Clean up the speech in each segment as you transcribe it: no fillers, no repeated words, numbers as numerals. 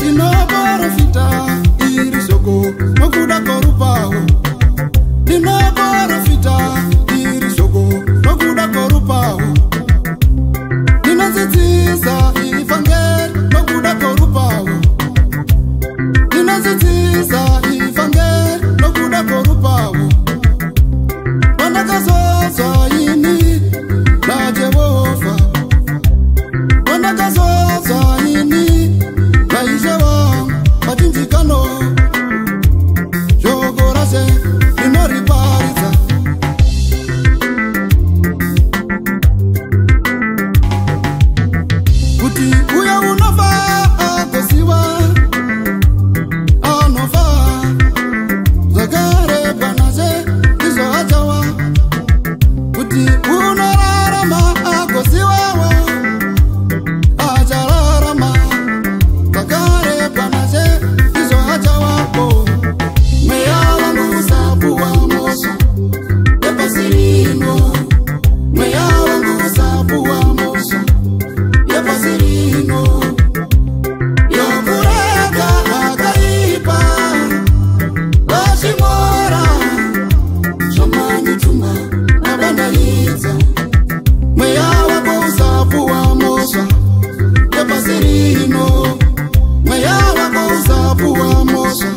Ndinoporofita iri shoko nokuda kworupawo. Ndinoporofita iri shoko nokuda kworupawo. Ndinodzidzisa ivhangeri nokuda kworupawo. Ndinodzidzisa ivhangeri nokuda kworupawo. Wandakazodzwa ini naJehovha. Wandakazodzwa ini naIshe wangu pachinjikano. Shoko raShe ndinoriparidza. Kuti uyo unofa agoziva anofa zvakarebwa naShe ndizvo achawa. Kuti unorarama agozivawo achararama zvakarebwa naShe ndizvo achawapo. Mweya wangu usapuwa mhosva yepasi rino. Mweya wangu usapuwa mhosva yepasi rino. Yokurega akaipa vachimora zvamanyituma nabandaidza. Mweya wako usapuwa mhosva yepasi rino. Mweya wako usapuwa mhosva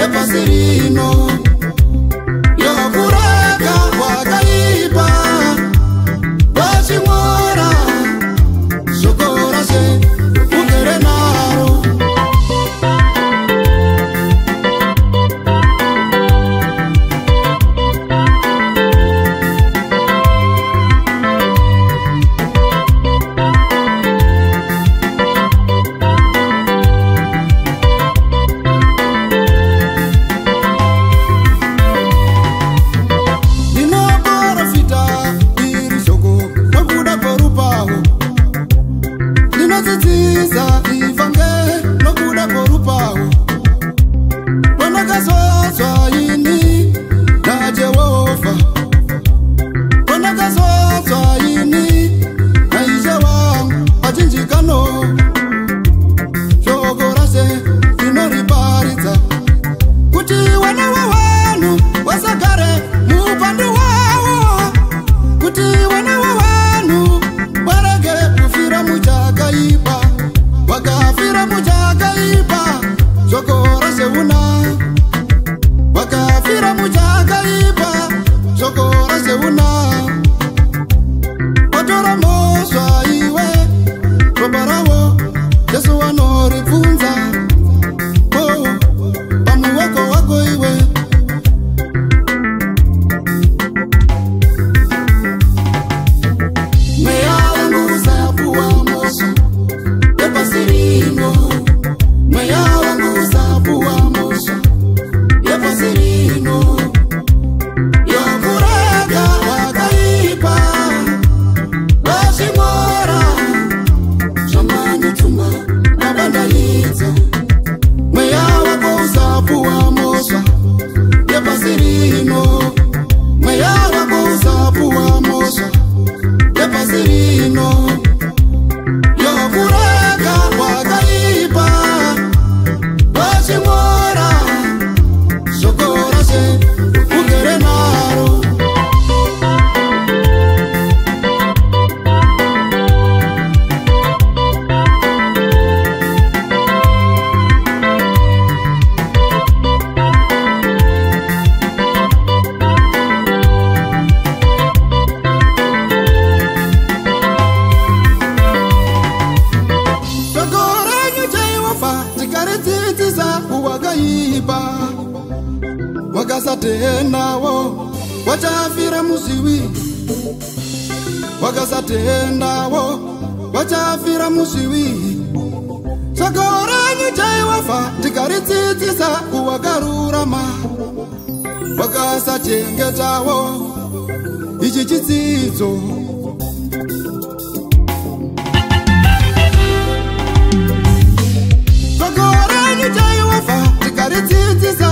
yepasi rino. Yokurega wakaipa vachimora shoko raShe ugere naro. Ndinoporofita iri shoko nokuda kworupawo. Ndinodzidzisa ivhangeri nokuda kworupawo. Wandakazodzwa ini naJehovha. Wandakazodzwa ini naIshe wangu pachinjikano. Shoko raShe ndinoriparidza. Kuti wana wavanhu vasagare mupandu wavo. Kuti wana wavanhu varege kufira muchakaipa. Vakafira muchakaipa shoko raShe una. Vakafira muchakaipa shoko raShe una. Watora mhosva iwe ropa ravo Jesu anoribvunza. Oh, pamuwoko wako iwe. Mweya wangu usapuwa mhosva yepasi rino. Mweya wangu usapuwa mhosva yepasi rino. Yokurega wakaipa vachimora zvamanyituma nabandaidza. Mweya wako usapuwa mhosva yepasi rino. Mweya wako usapuwa mhosva yepasi rino. Yokurega wakaipa vachimora shoko raShe ugere naro. Shoko renyu Jehovha tikaridzidzisa wakaipa. Wakasatendawo wachafira muzviwi. Wakasatendawo wachafira muzviwi. Shoko renyu Jehovha tikaridzidzisa wakarurama. Wakasachengetawo ichi chidzidzo. Shoko renyu Jehovha tikaridzidzisa.